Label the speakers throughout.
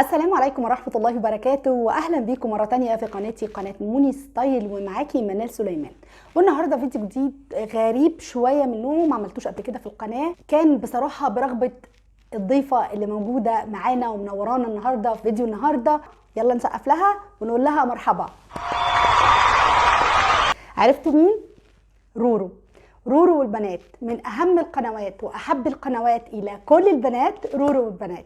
Speaker 1: السلام عليكم ورحمة الله وبركاته، وأهلا بيكم مرة تانية في قناتي، قناة موني ستايل، ومعاكي منال سليمان. والنهاردة فيديو جديد غريب شوية من نوعه، ما عملتوش قبل كده في القناة. كان بصراحة برغبة الضيفة اللي موجودة معانا ومنورانا النهاردة في فيديو النهاردة. يلا نسقف لها ونقول لها مرحبا. عرفتوا مين؟ رورو. رورو والبنات من أهم القنوات وأحب القنوات إلى كل البنات، رورو والبنات.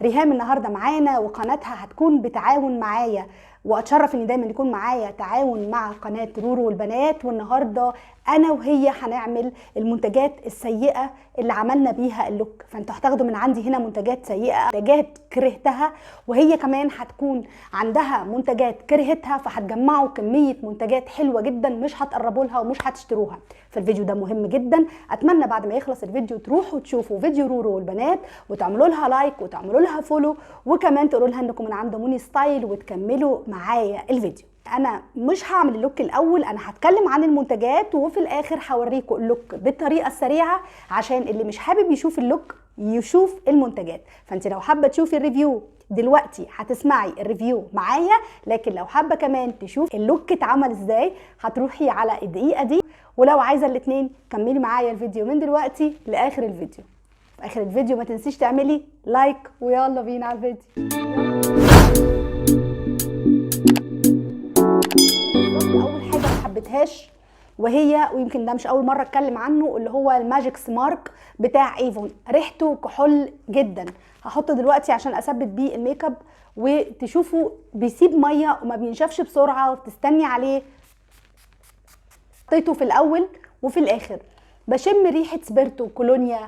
Speaker 1: ريهام النهارده معانا وقناتها هتكون بتعاون معايا، واتشرف ان دايما يكون معايا تعاون مع قناة رورو والبنات. والنهارده انا وهي هنعمل المنتجات السيئة اللي عملنا بيها ال look، فانتوا هتاخدوا من عندي هنا منتجات سيئه، منتجات كرهتها، وهي كمان هتكون عندها منتجات كرهتها، فهتجمعوا كمية منتجات حلوة جدا مش هتقربوا لها ومش هتشتروها. فالفيديو ده مهم جدا، اتمنى بعد ما يخلص الفيديو تروحوا تشوفوا فيديو رورو والبنات وتعملوا لها like وتعملوا لها follow، وكمان تقولوا لها انكم من عند موني ستايل وتكملوا معايا الفيديو. انا مش هعمل ال look الاول، انا هتكلم عن المنتجات وفي الاخر هوريكم ال look بالطريقة السريعة عشان اللي مش حابب يشوف ال look يشوف المنتجات. فانت لو حابة تشوفي ال review دلوقتي هتسمعي ال review معايا، لكن لو حابة كمان تشوف ال look اتعمل ازاي هتروحي على الدقيقة دي، ولو عايزه الاثنين كملي معايا الفيديو من دلوقتي لاخر الفيديو. في اخر الفيديو ما تنسيش تعملي like، ويلا بينا على الفيديو. اول حاجة ما حبيتهاش وهي، ويمكن ده مش اول مرة اتكلم عنه، اللي هو ال Magix Mark بتاع ايفون. ريحته كحول جدا، هحطه دلوقتي عشان اثبت بيه الميك اب وتشوفوا بيسيب مية وما بينشفش بسرعة وبتستني عليه. حطيته في الاول وفي الاخر بشم ريحه سبيرتو كولونيا،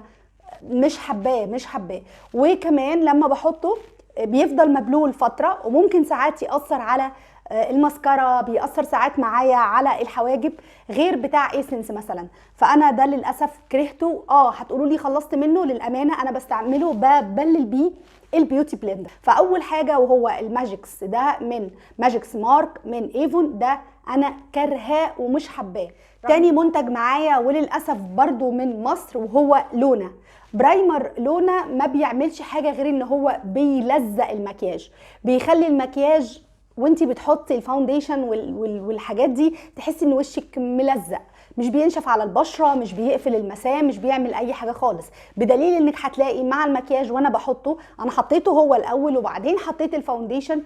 Speaker 1: مش حباه مش حباه. وكمان لما بحطه بيفضل مبلول فترة، وممكن ساعات ياثر على المسكره، بيأثر ساعات معايا على الحواجب، غير بتاع ايسنس مثلا. فانا ده للاسف كرهته. هتقولوا لي خلصت منه، للامانة انا بستعمله ببلل بيه ال beauty blender. فاول حاجة وهو ال Magix ده من Magix Mark من ايفون، ده انا كرهاه ومش حباه. تاني منتج معايا وللاسف برضو من مصر وهو لونا. primer لونا ما بيعملش حاجة غير ان هو بيلزق المكياج، بيخلي المكياج وانتي بتحطي ال foundation والحاجات دي تحسي ان وشك ملزق، مش بينشف على البشرة، مش بيقفل المسام، مش بيعمل اي حاجة خالص. بدليل انك هتلاقي مع المكياج وانا بحطه، انا حطيته هو الاول وبعدين حطيت ال foundation،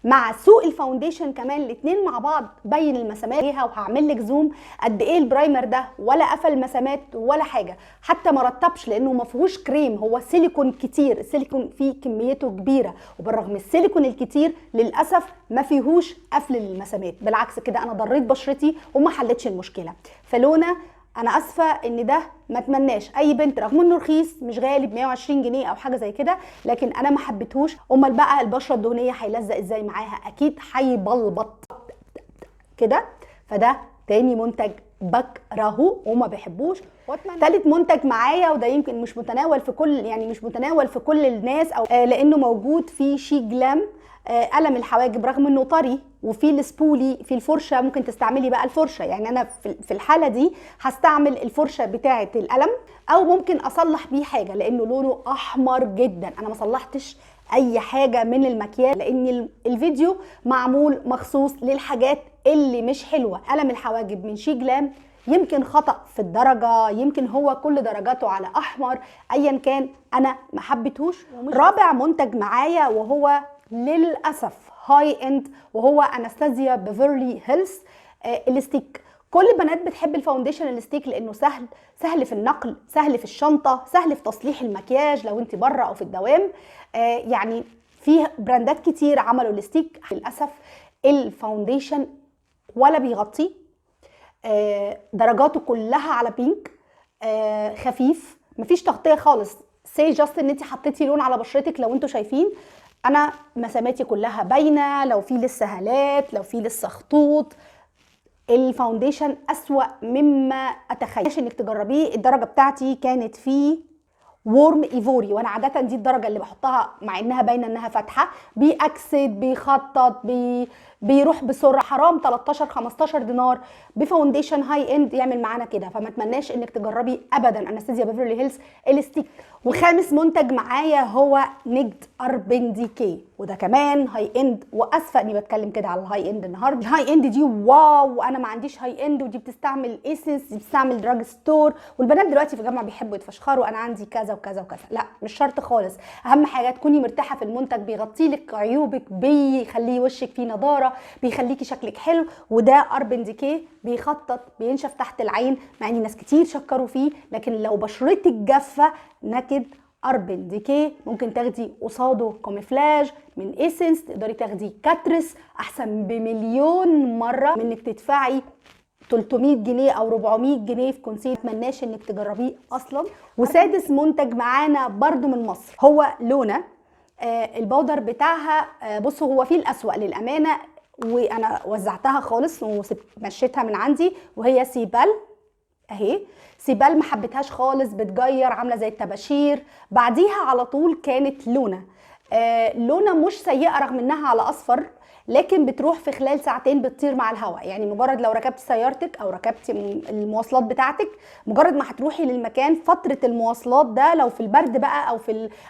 Speaker 1: مع سوء ال foundation كمان الاتنين مع بعض بين المسامات ليها. وهعمل لك zoom قد ايه ال primer ده ولا قفل مسامات ولا حاجة، حتى ما رطبش لانه ما فيهوش كريم، هو سيليكون كتير، السيليكون فيه كميته كبيرة، وبالرغم السيليكون الكتير للاسف ما فيهوش قفل للمسامات، بالعكس كده انا ضريت بشرتي وما حلتش المشكلة. فلونا انا اسفه ان ده ما اتمناش اي بنت، رغم انه رخيص مش غالي ب 120 جنيه او حاجة زي كده، لكن انا ما حبيتهوش. امال بقى البشرة الدهنية هيلزق ازاي معاها؟ اكيد هيبلبط كده. فده تاني منتج بكرهه وما بحبوش. تالت منتج معايا، وده يمكن مش متناول في كل، يعني مش متناول في كل الناس، او لانه موجود في SHEGLAM، قلم الحواجب، رغم انه طري وفي ال spoolie في الفرشة، ممكن تستعملي بقى الفرشة، يعني انا في الحالة دي هستعمل الفرشة بتاعه القلم، او ممكن اصلح بيه حاجة لانه لونه احمر جدا. انا ما صلحتش اي حاجة من المكياج لان الفيديو معمول مخصوص للحاجات اللي مش حلوة. قلم الحواجب من SHEGLAM يمكن خطأ في الدرجة، يمكن هو كل درجاته على احمر، ايا كان انا ما حبيتهوش. رابع منتج معايا وهو للاسف high end، وهو Anastasia Beverly Hills ال stick. كل البنات بتحب ال foundation ال stick لانه سهل، سهل في النقل، سهل في الشنطة، سهل في تصليح المكياج لو انت بره او في الدوام. يعني في براندات كتير عملوا ال stick. للاسف ال foundation ولا بيغطي، درجاته كلها على pink، خفيف، مفيش تغطيه خالص، say just ان انت حطيتي لون على بشرتك. لو انتوا شايفين انا مساماتي كلها باينة، لو في لسه هالات، لو في لسه خطوط. ال foundation اسوأ مما اتخيل انك تجربيه. الدرجة بتاعتي كانت فيه warm ivory، وانا عادة دي الدرجة اللي بحطها مع انها باينة انها فاتحة، بيأكسد، بيخطط، بيروح بسرعة. حرام 13 15 دينار ب foundation high end يعمل معانا كده. فما اتمناش انك تجربي ابدا انستازيا بيفرلي هيلز ال stick. وخامس منتج معايا هو naked Urban Decay، وده كمان high end، واسفه اني بتكلم كده على ال high end النهارده. ال high end دي wow، انا ما عنديش high end، ودي بتستعمل Essence، دي بتستعمل drug store، والبنات دلوقتي في الجامعة بيحبوا يتفشخروا انا عندي كذا وكذا وكذا. لا مش شرط خالص، اهم حاجة تكوني مرتاحة في المنتج، بيغطي لك عيوبك، بيخلي وشك فيه نضاره، بيخليكي شكلك حلو. وده Urban Decay بيخطط، بينشف تحت العين، مع ان ناس كتير شكروا فيه، لكن لو بشرتك جافة naked Urban Decay ممكن تاخدي قصاده camouflage من Essence، تقدري تاخدي Catrice احسن بمليون مرة من انك تدفعي 300 جنيه او 400 جنيه في concealer. اتمناش انك تجربيه اصلا. وسادس منتج معانا برده من مصر هو لونا. ال powder بتاعها بصوا هو فيه الاسوأ للامانة، وانا وزعتها خالص ومشيتها من عندي، وهي سيبال اهي. سيبال ما حبيتهاش خالص، بتجير عامله زي الطباشير. بعديها على طول كانت لونا. لونا مش سيئه رغم انها على اصفر، لكن بتروح في خلال ساعتين بتطير مع الهواء. يعني مجرد لو ركبتي سيارتك او ركبتي المواصلات بتاعتك، مجرد ما هتروحي للمكان فترة المواصلات ده لو في البرد بقى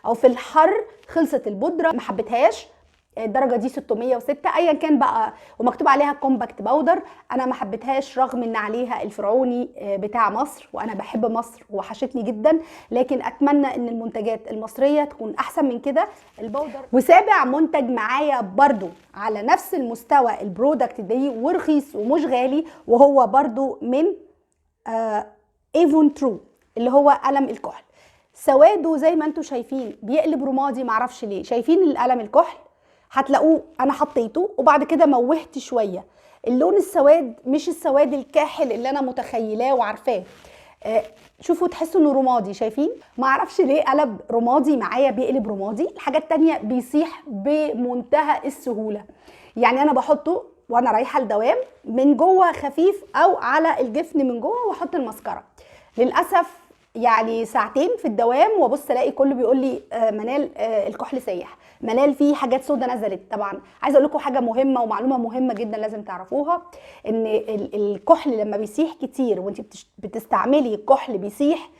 Speaker 1: او في الحر خلصت البودره. ما حبيتهاش. الدرجة دي 606 ايا كان بقى، ومكتوب عليها compact powder. انا ما حبيتهاش رغم ان عليها الفرعوني بتاع مصر، وانا بحب مصر وحشتني جدا، لكن اتمنى ان المنتجات المصرية تكون احسن من كده ال powder. وسابع منتج معايا برضو على نفس المستوى ال product دي، ورخيص ومش غالي، وهو برضو من Avon True اللي هو قلم الكحل. سواده زي ما انتم شايفين بيقلب رمادي، معرفش ليه. شايفين القلم الكحل هتلاقوه انا حطيته وبعد كده موهت شوية، اللون السواد مش السواد الكاحل اللي انا متخيلاه وعارفاه. شوفوا تحسوا انه رمادي، شايفين؟ معرفش ليه قلب رمادي معايا، بيقلب رمادي. الحاجة التانية بيسيح بمنتهى السهولة، يعني انا بحطه وانا رايحة الدوام من جوه خفيف او على الجفن من جوه واحط المسكره. للاسف يعني ساعتين في الدوام وابص الاقي كله بيقول لي منال الكحل سايح، منال فيه حاجات سودا نزلت. طبعا عايزه اقول لكم حاجة مهمة ومعلومه مهمة جدا لازم تعرفوها، ان الكحل لما بيسيح كتير وانت بتستعملي الكحل بيسيح،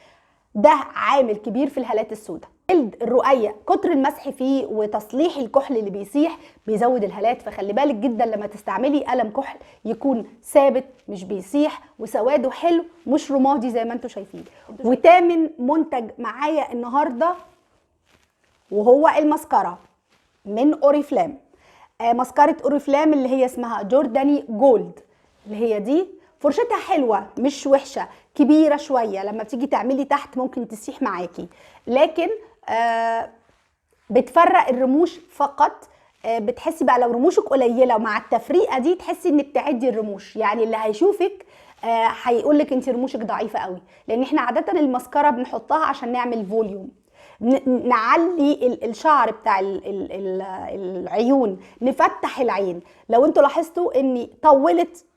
Speaker 1: ده عامل كبير في الهالات السوداء. جلد الرقية كتر المسح فيه وتصليح الكحل اللي بيسيح بيزود الهالات، فخلي بالك جدا لما تستعملي قلم كحل يكون ثابت مش بيسيح وسواده حلو مش رمادي زي ما انتم شايفين. وتامن منتج معايا النهارده وهو المسكره من اوريفلام. مسكره اوريفلام اللي هي اسمها جورداني Gold، اللي هي دي فرشتها حلوة مش وحشة، كبيرة شوية لما بتيجي تعملي تحت ممكن تسيح معاكي، لكن بتفرق الرموش فقط. بتحسي بقى لو رموشك قليله ومع التفريقه دي تحسي انك تعدي الرموش، يعني اللي هيشوفك هيقول لك انت رموشك ضعيفة قوي، لان احنا عادة المسكره بنحطها عشان نعمل volume، نعلي الشعر بتاع العيون، نفتح العين. لو انتوا لاحظتوا اني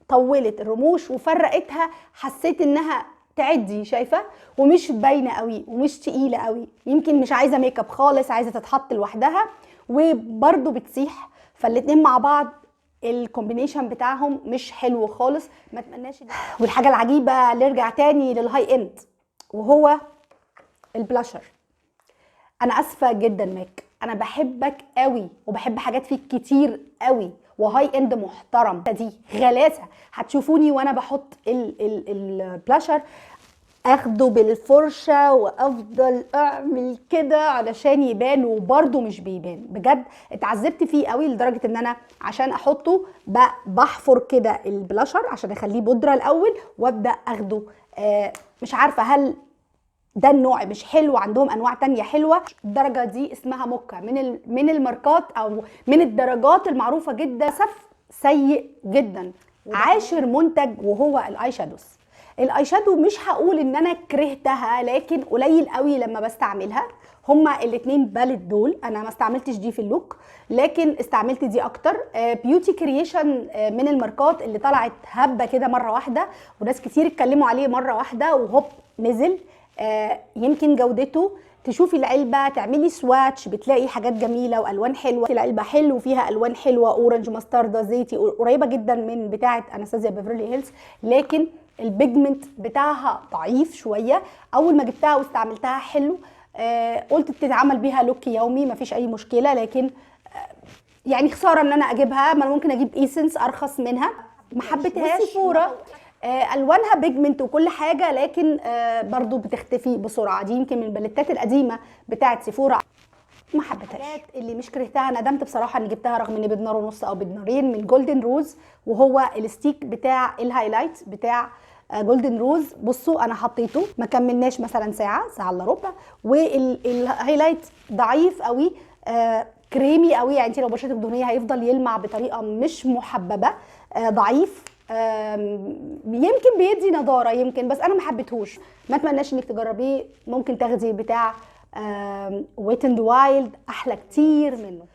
Speaker 1: طولت الرموش وفرقتها، حسيت انها تعدي، شايفه؟ ومش باينة قوي ومش تقيلة قوي، يمكن مش عايزه ميك اب خالص، عايزه تتحط لوحدها، وبرده بتسيح، فالاتنين مع بعض ال combination بتاعهم مش حلو خالص، ما اتمناش. والحاجة العجيبة نرجع تاني لل high end وهو البلاشر. انا اسفه جدا ماك، انا بحبك قوي وبحب حاجات فيك كتير قوي، و high end محترم، دي غلاسه. هتشوفوني وانا بحط البلاشر، اخده بالفرشه وافضل اعمل كده علشان يبان، وبرده مش بيبان بجد. اتعذبت فيه قوي لدرجة ان انا عشان احطه بحفر كده البلاشر عشان اخليه بودره الاول وابدا اخده. مش عارفه هل ده النوع مش حلو، عندهم انواع تانية حلوة. الدرجة دي اسمها موكا، من الماركات او من الدرجات المعروفة جدا. سف سيء جدا. عاشر منتج وهو ال eye shadows. ال eye shadow مش هقول ان انا كرهتها، لكن قليل قوي لما بستعملها. هما الاتنين palette دول، انا ما استعملتش دي في ال look، لكن استعملت دي اكتر. Beauty Creation من الماركات اللي طلعت هبه كده مرة واحدة، وناس كتير اتكلموا عليه مرة واحدة وهوب نزل. يمكن جودته تشوفي العلبة، تعملي swatch، بتلاقي حاجات جميلة والوان حلوة. العلبة حلو فيها الوان حلوة، orange، مستردة، زيتي، قريبه جدا من بتاعه انستازيا بيفرلي هيلز، لكن ال pigment بتاعها ضعيف شوية. اول ما جبتها واستعملتها حلو، قلت بتتعمل بيها look يومي مفيش اي مشكلة، لكن يعني خسارة ان انا اجيبها، ما انا ممكن اجيب essence ارخص منها. ما حبيتهاش. سيفورا الوانها pigment وكل حاجة، لكن برضو بتختفي بسرعة. دي يمكن من الباليتات القديمة بتاعه سيفورا، ما حبيتهاش. اللي مش كرهتها، ندمت بصراحة اني جبتها رغم ان بدينار ونص او بدينارين، من جولدن روز، وهو ال stick بتاع ال highlight بتاع جولدن روز. بصوا انا حطيته ما كملناش مثلا ساعة، ساعة الا ربع، وال highlight ضعيف قوي، كريمي قوي، يعني انت لو بشرتك دهنية هيفضل يلمع بطريقة مش محببة، ضعيف، يمكن بيدي نضاره يمكن، بس انا ما حبيتهوش. ما اتمناش انك تجربيه، ممكن تاخدي بتاع ويت اند وايلد احلى كتير منه.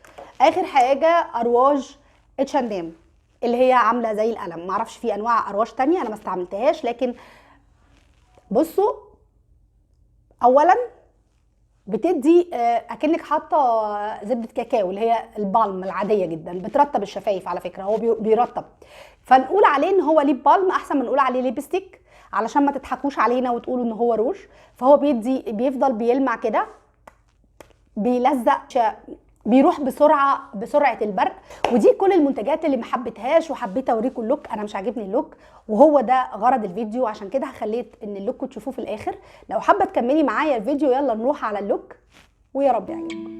Speaker 1: اخر حاجة ارواج اتش اند ام اللي هي عامله زي القلم، معرفش في انواع ارواج تانية انا ما استعملتهاش، لكن بصوا اولا بتدي اكنك حاطه زبدة كاكاو اللي هي ال balm العادية جدا، بترطب الشفايف على فكرة، هو بيرطب، فنقول عليه ان هو lip balm احسن ما نقول عليه lipstick، علشان ما تضحكوش علينا وتقولوا ان هو روج. فهو بيدي، بيفضل بيلمع كده، بيلزق، بيروح بسرعة بسرعة البرق. ودي كل المنتجات اللي ما حبيتهاش وحبيت اوريكم ال look. انا مش عاجبني ال look وهو ده غرض الفيديو، عشان كده خليت ان ال look تشوفوه في الاخر. لو حابة تكملي معايا الفيديو يلا نروح على ال look، ويا رب يعجبكم.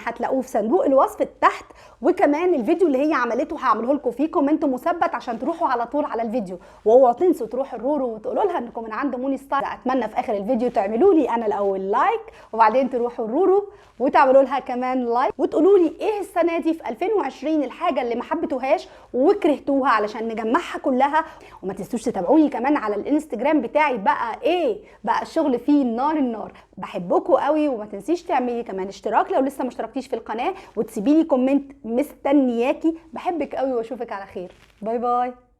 Speaker 1: هتلاقوه في صندوق الوصف تحت، وكمان الفيديو اللي هي عملته هعمله لكم فيه comment مثبت عشان تروحوا على طول على الفيديو. واوعوا تنسوا تروحوا الرورو وتقولوا لها انكم من عند موني ستايل. اتمنى في اخر الفيديو تعملوا لي انا الاول like، وبعدين تروحوا الرورو وتعملوا لها كمان like، وتقولوا لي ايه السنة دي في 2020 الحاجة اللي ما حبيتوهاش وكرهتوها علشان نجمعها كلها. وما تنسوش تتابعوني كمان على الانستجرام بتاعي، بقى ايه بقى الشغل فيه نار النار. بحبكم قوي، وما تنسيش تعملي كمان اشتراك لو لسه ما اشتركتيش في القناة، وتسيبي لي comment، مستنياكي. بحبك قوي واشوفك على خير. bye bye.